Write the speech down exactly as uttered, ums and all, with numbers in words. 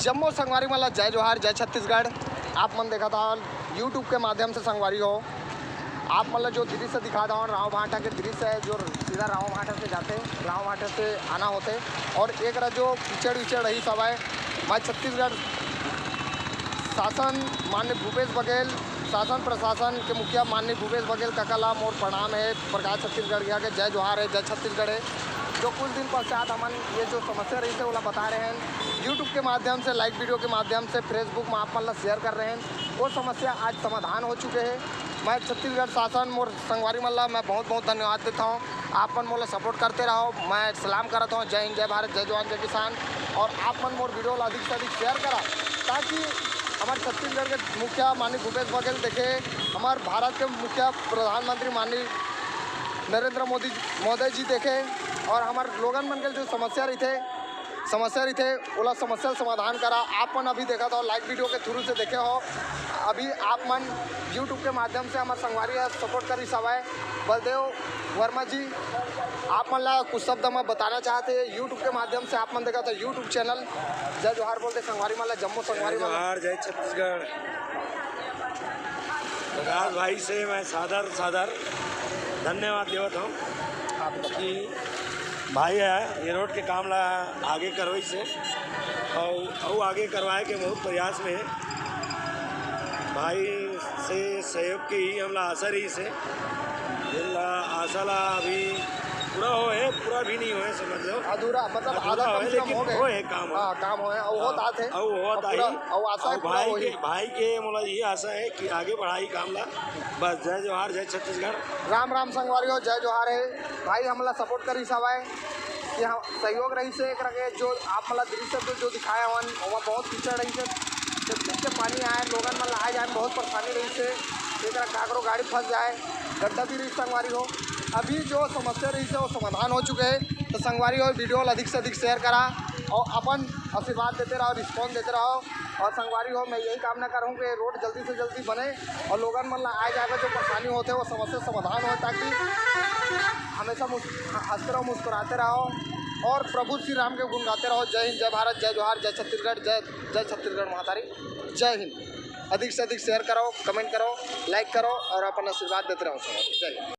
जम्मो संगवारी मन ला जय जोहार, जय छत्तीसगढ़। आप मन देखत हव YouTube के माध्यम से संगवारी हो, आप मन ला जो दृश्य दिखात हव राव भाटा के दृश्य है, जो सीधा राव भाटा से जाथे, राव भाटा से आना होथे। और एक जो कीचड़ विचड़ रही सब है, मैं छत्तीसगढ़ शासन माननीय भूपेश बघेल, शासन प्रशासन के मुखिया माननीय भूपेश बघेल कका ला मोर प्रणाम है, प्रकाश छत्तीसगढ़िया के जय जोहार है, जय छत्तीसगढ़ है। जो कुछ दिन पश्चात हमन ये जो समस्या रही थे ओला बता रहे हैं YouTube के माध्यम से, लाइव वीडियो के माध्यम से, Facebook में आप मन ला शेयर कर रहे हैं, वो समस्या आज समाधान हो चुके हैं। मैं छत्तीसगढ़ शासन मोर संगवारी मन ला मैं बहुत बहुत धन्यवाद देता हूँ। आप मन मोला सपोर्ट करते रहो, मैं सलाम करत हूँ। जय हिंद, जय भारत, जय जवान, जय किसान। और आप मन मोर वीडियो ला अधिक से अधिक शेयर करा, ताकि हमारे छत्तीसगढ़ के मुखिया माननीय भूपेश बघेल देखे, हमारे भारत के मुखिया प्रधानमंत्री माननीय नरेंद्र मोदी महोदय जी देखे, और हमारे लोगन मन के जो समस्या रही थे, समस्या रही थे, ओला समस्या समाधान करा। आप मन अभी देखा था लाइव वीडियो के थ्रू से देखे हो, अभी आप मन YouTube के माध्यम से हमारे संगवारी है सपोर्ट करी सवाए बलदेव वर्मा जी। आप मन ला कुछ शब्द मैं बताना चाहते हैं YouTube के माध्यम से। आप मन देखा था YouTube चैनल। जय जोहार बोलते संगवारी मन ला, जम्मो संगवारी मन ला। जोहार, जय छत्तीसगढ़। प्रकाश भाई से मैं सादर सादर धन्यवाद देवत हूँ कि भाई है ये रोड के काम ला आगे करवाई से, और और आगे करवाए के बहुत प्रयास में है। भाई से सहयोग के ही हमला आशा रही से, जेन ला आशा ला अभी पूरा हो है, पूरा भी नहीं हो है, समझ लो। अधूरा, मतलब अधूरा आधा कम होए, से कम लेकिन हो गए। हो है काम, हाँ, काम हो है, और होत हाँ, आत है। और होत और पूरा, आई। और आशा और है पूरा भाई होही। के, भाई के मोला ये आशा है कि आगे बढ़ाई काम ला। बस, जय जोहार, जय छत्तीसगढ़। राम राम संगवारी हो, जय जोहार है। भाई हमला सपोर्ट करी सवाए कि हम सहयोग रही से एक रखे, जो आप मला दृश्य जो, जो दिखाए हवन, ओमा बहुत कीचड़ रही से, जब से पानी आए, लोगन मन ला आए जाए में बहुत परेशानी रही से, एक रखा करो गाड़ी फंस जाए, गड्ढा भी रही संगवारी हो। अभी जो समस्या रही से वो समाधान हो चुके हैं। तो संगवारी हो, वीडियो ला अधिक से अधिक शेयर करा और अपन आशीर्वाद देते रहो, रिस्पॉन्स देते रहो। और संगवारी हो, मैं यही कामना करूँ कि रोड जल्दी से जल्दी बने और लोगन मन ला आए जाए में जो परेशानी होते हैं वो समस्या समाधान हो, ताकि हमेशा मुस-, हंसते रहो, मुस्कुराते रहो और प्रभु श्री राम के गुण गाते रहो। जय हिंद, जय भारत, जय जोहार, जय छत्तीसगढ़, जय, जय छत्तीसगढ़ महातारी, जय हिंद। अधिक से अधिक शेयर करो, कमेंट करो, लाइक करो और अपन आशीर्वाद देते रहो संगवारी। जय हिंद।